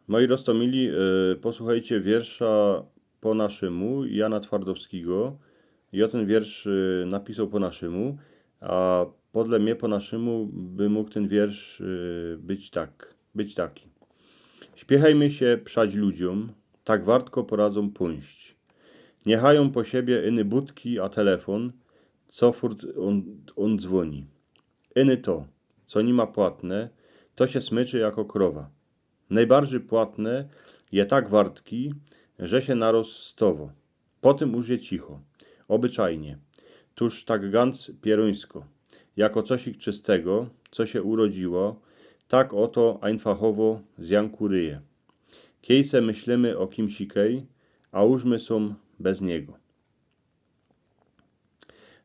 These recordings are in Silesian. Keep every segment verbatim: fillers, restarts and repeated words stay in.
Moi roztōmili, e, posłuchejcie wiersza po naszymu Jana Twardowskigo. Jŏ tyn wiersz, e, napisoł po naszymu, a podle mie po naszymu by mōg tyn wiersz, e, być tak, być taki. Śpiechejmy sie przać ludziōm, tak wartko poradzōm pōńść. Niechajōm po siebie iny budki, a telefōn, co furt ôn, ôn dzwōni. Iny to, co ni ma płatne, to sie smyczy jako krowa. Nojbarżyj płatne je tak wartki, że sie naroz stowo. Po tym uż je cicho. Ôbyczajnie. Tōż tak ganc pierōńsko. Jako cosik czystego, co sie urodziło, tak ôto ajnfachowo z janku ryje. Kiej se myślymy ô kimsikej, a uż my sōm bez niego.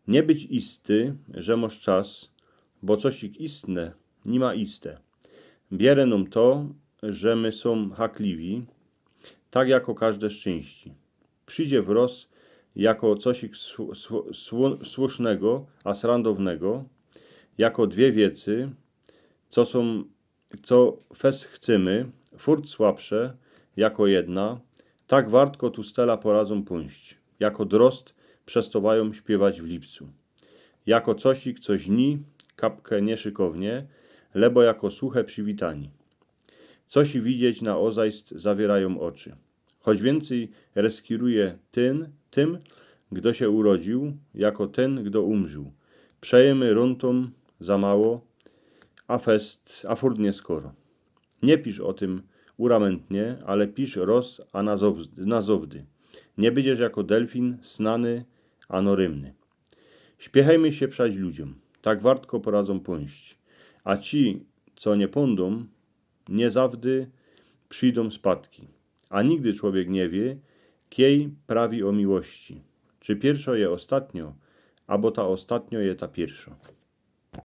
Nie być isty, że mosz czas, bo cosik istne ni ma iste. Bierze nōm to, że my sōm hakliwi, tak jako kożde szczyńści. Przidzie wroz jako cosik sł, sł, sł, słusznego, a srandownego, jako dwie wiecy, co sōm, co fest chcymy, furt słabsze, jako jedna, tak wartko tu stela poradzōm pōńść, jako drost przestŏwajōm śpiywać w lipcu. Jako cosik, co źni, kapke nieszykownie, lebo jako suche przywitani. Cosi widzieć na ôzajst zawiyrajōm ôczy. Choć wiyncyj reskiruje tyn, tym, gdo sie urodziōł, jako tyn, gdo umrził. Przejymy rōntōm za mało, a fest, a furt niy skoro. Nie pisz ô tym uramyntnie, ale pisz roz, a na zow, na zowdy. Nie bydziesz jako delfin, snany, ano rymny. Śpiechejmy sie przać ludziōm, tak wartko poradzōm pōńść. A ci, co niy pōndōm, niy zawdy przidōm spadki. A nigdy czowiek niy wiy, kiej prawi ô miłości. Czy piyrszŏ je ôstatniŏ, abo ta ôstatniŏ je ta piyrszŏ.